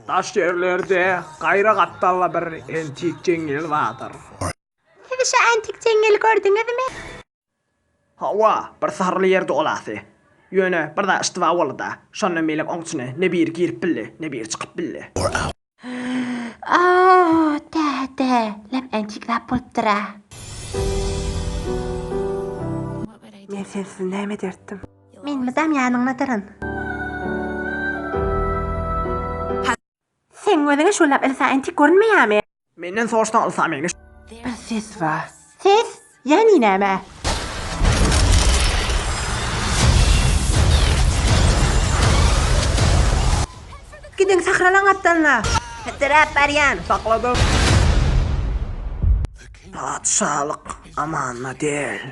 Daş ýerlerde gaýra gapdalda bir entik jeňňel bardyr. Siz şo antik jeňňeli gördüňizmi? Hawa, bir syrly ýerde olasy. Ýöne bir zat yştyba boldy-da, şondan beýläk oň içine ne biri girip bildi, ne biri çykyp bildi. Oh, däde, lem antik zat bolupdyr-a. Men sensiz näme ederdim? Men mydam ýanyňdadyryn. Seň gözüňe şuwlap Ilsa entik görünmeýärmi? Menden sorasaň Ilsa meňe. Bir ses bar. Ses? Ýagny näme? Gidiň sahralaň gapdalyna. Pytyrap barýan. Sakladym. Patyşalyk amanda däl.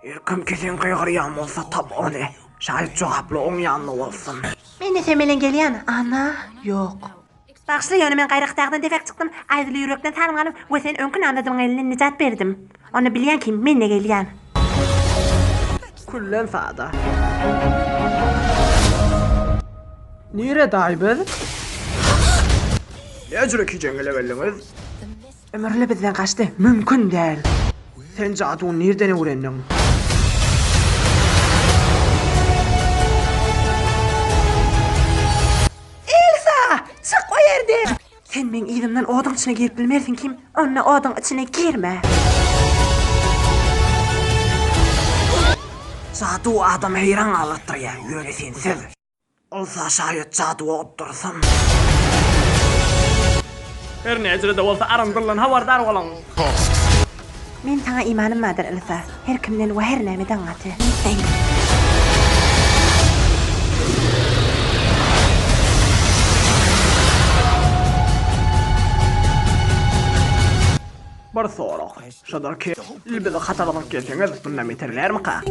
Her kim kesen gygyrýan bolsa tap ony. Şaýat jogaply oň ýanynda bolsun. Men-de sen bilen gelýän, Anna. Ýok. Bagyşla, ýöne men gaýraky dagdan defek çykdym, aýdyly ýürekden salym galyp we seni öňki namzadymyň elinden nijat berdim. Onda bilýän kim, men-de gelýän. Küllen sada. Niredaý biz? Näjüre kijeňňele geldiňiz? Ömürli bizden gaçdy. Mümkin däl. Sen jaduny nirden öwrendiň? Elsa! Çyk o ýerden! Sen meň yzymdan oduň içine girip bilmersiň Kim, onda oduň içine girme. Jadu adamy heýran galdyrdyrýar, ýöne sensiz. Olsa şaýat jaduwa otdursam. Her näjele-de bolsa arandyldan habardar boluň. Men saňa imanym bardyr, Ilsa. Her kimden we her nämeden gaty. Bir sorag. Şodur ki, il bizi hatar alyp gelseňiz, bundan beter bilermika?